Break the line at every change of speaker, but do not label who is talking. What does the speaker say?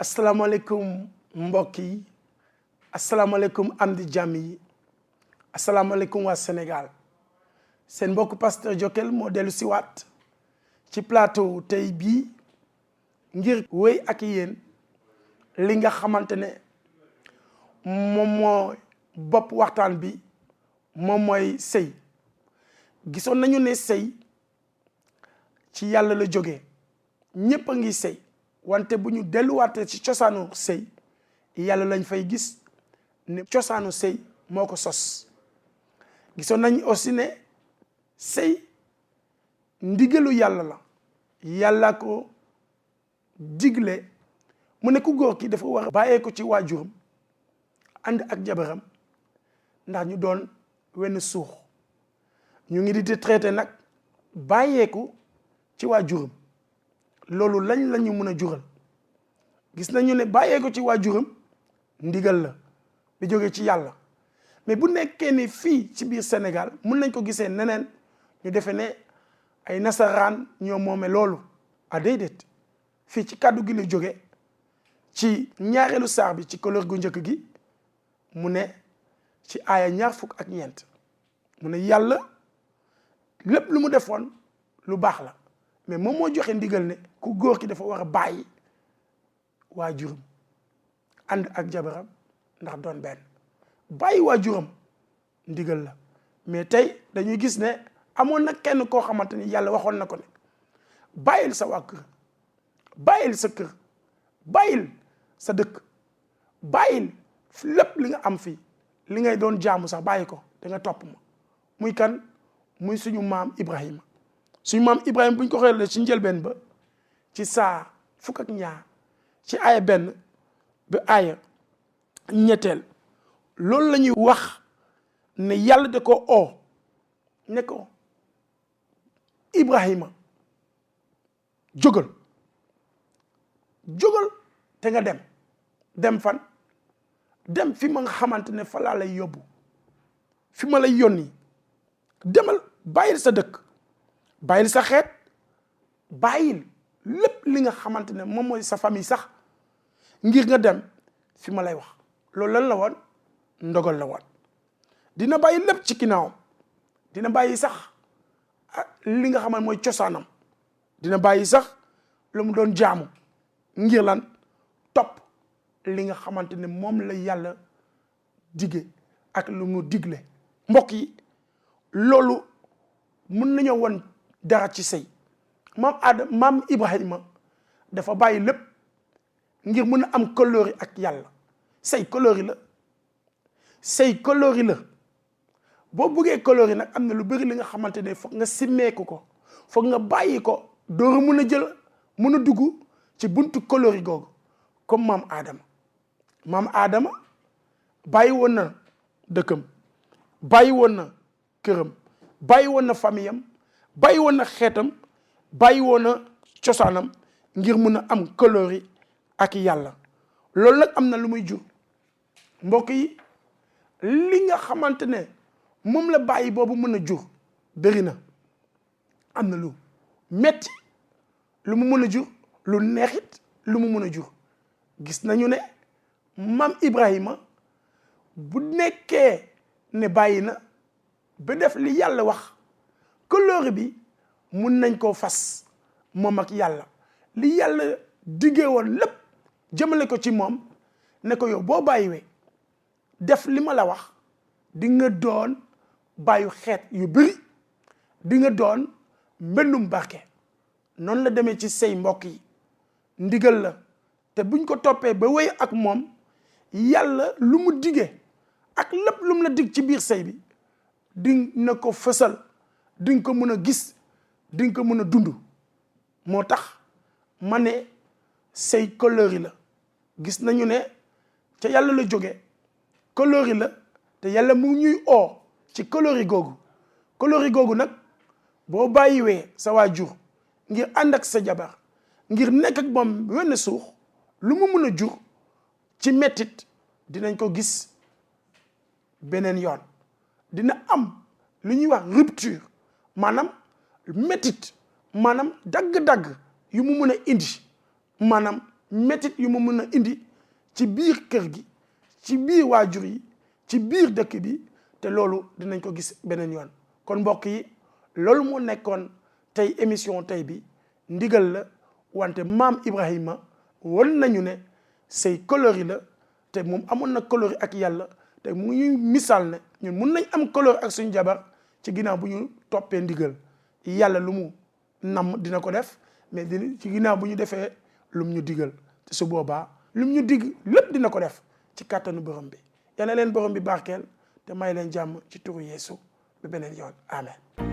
asalaamaaleykum mbokk yi asalaamaaleykum am di jàmm yi asalaamaaleykum waa Sénégal seen mbokk pasteur Jokal moo dellu si waat ci plateau tey bii ngir wéy ak yéen li nga xamante ne moom moo bopp waxtaan bi moom mooy sëy gisoon nañu ne sëy ci yàlla la jógee ñépp a ngi sëy wante bu ñu delluwaatee ci cosaanu sëy yàlla lañ fay gis ne cosaanu sëy moo ko sos gisoon nañ aussi ne sëy ndigalu yàlla la yàlla ko digle mu ne ku góor ki dafa war a bàyyee ko ci waajuram ànd ak jabaram ndax ñu doon wenn suux ñu ngi di traité nag bàyyeeku ci waajuram loolu lañ lañu mën a jural gis nañu ne bàyyeeku ci waajuram ndigal la bi jógee ci yàlla mais bu nekkee ni fii ci biir Sénégal mun nañ ko gisee neneen ñu defe ne ay nasaraan ñoo moome loolu a déedéet fii ci kàddu gi la jóge ci ñaareelu saar bi ci kóllëre gu njëkk gi mu ne ci aaya 24 mu ne yàlla lépp lu mu defoon lu baax la mais moom moo joxe ndigal ne ku góor ki dafa war a bàyyi waajuram ànd ak jabaram ndax doon benn bàyyi waajuram ndigal la mais tey dañuy gis ne amoon na kenn koo xamante ni yàlla waxoon na ko ne bàyyil sa waa kër bàyyil sa kër bàyyil sa dëkk bàyyil lépp li nga am fii li ngay doon jaamu sax bàyyi ko da nga topp ma muy kan muy suñu maam Ibrahima suñu maam Ibrahima bu ñu ko xoolee ci njëlbeen ba ci saa 12 ci aaya 1 ba aaya 3 loolu la ñuy wax ne yàlla da ko oo ne ko Ibrahima jógal te nga dem fan dem fi ma nga xamante ne fa laa lay yóbbu fi ma lay yónni demal bàyyil sa dëkk bàyyil sa xeet bàyyil lépp li nga xamante ne moom mooy sa famille sax ngir nga dem fi ma lay wax loolu lan la woon ndogal la woon dina bàyyi lépp ci ginnaawam dina bàyyi sax li nga xamante mooy cosaanam dina bàyyi sax lu mu doon jaamu ngir lan topp li nga xamante ne moom la yàlla dige ak lu mu digle mbokk yi loolu mun nañoo won dara ci sëy maam Ibrahima dafa bàyyi lépp ngir mun a am kóllëre ak yàlla sëy kóllëre la boo buggee kóllëre nag am na lu bëri li nga xamante ne foog nga simmeeku ko foog nga bàyyi ko dooru mun a dugg ci buntu kóllëre googu comme maam Adama bàyyi woon na dëkkam bàyyi woon na këram bàyyi woon na famiyam bàyyi woon na xeetam bàyyi woon na cosaanam ngir mun a am kóllëre ak yàlla loolu nag am na lu muy jur mbokk yi li nga xamante ne moom la bàyyi boobu mën a jur bëri na am na lu metti lu mu mën a jur lu neexit lu mu mën a jur gis nañu ne maam Ibrahima bu nekkee ne bàyyi na ba def li yàlla wax kóllëre bi mun nañ koo fas moom ak yàlla li yàlla diggee woon lépp jëmale ko ci moom ne ko yow boo bàyyiwee def li ma la wax di nga doon bàyyu xeet yu bëri di nga doon mbellum barke noonu la demee ci sëy mbokk yi ndigal la te buñ ko toppee ba wéy ak moom yàlla lu mu digee ak lépp lu mu la dig ci biir sëy bi di na ko fësal di nga ko mën a gis di nga ko mën a dund moo tax ma ne sëy kóllëre la gis nañu ne ca yàlla la jóge kóllëre la te yàlla mu ñuy oo ci kóllëre googu nag boo bàyyiwee sa waajur ngir ànd ak sa jabar ngir nekk ak moom wenn suux lu mu mën a jur ci mettit dinañ ko gis beneen yoon dina am lu ñuy wax rupture maanaam mettit maanaam dagg-dagg yu mu mën a indi maanaam métit yu mu mën a indi ci biir kër gi ci biir waajur yi ci biir dëkk bi te loolu dinañ ko gis beneen yoon kon mbokk yi loolu moo nekkoon tey émission tey bi ndigal la wante maam Ibrahima won nañu ne say kóllëre la te moom amoon na kóllëre ak yàlla te mu ngi misaal ne ñun mun nañ am kóllëre ak suñu jabar ci ginnaaw bu ñu toppee ndigal yàlla lu mu nam dina ko def mais ci ginnaaw bu ñu defee lum ñu digal te su boobaa lum ñu dig lépp dina ko def ci kàttanu borom bi yal na leen borom bi barkeel te may leen jàmm ci turu Yeesu ba beneen yoon amen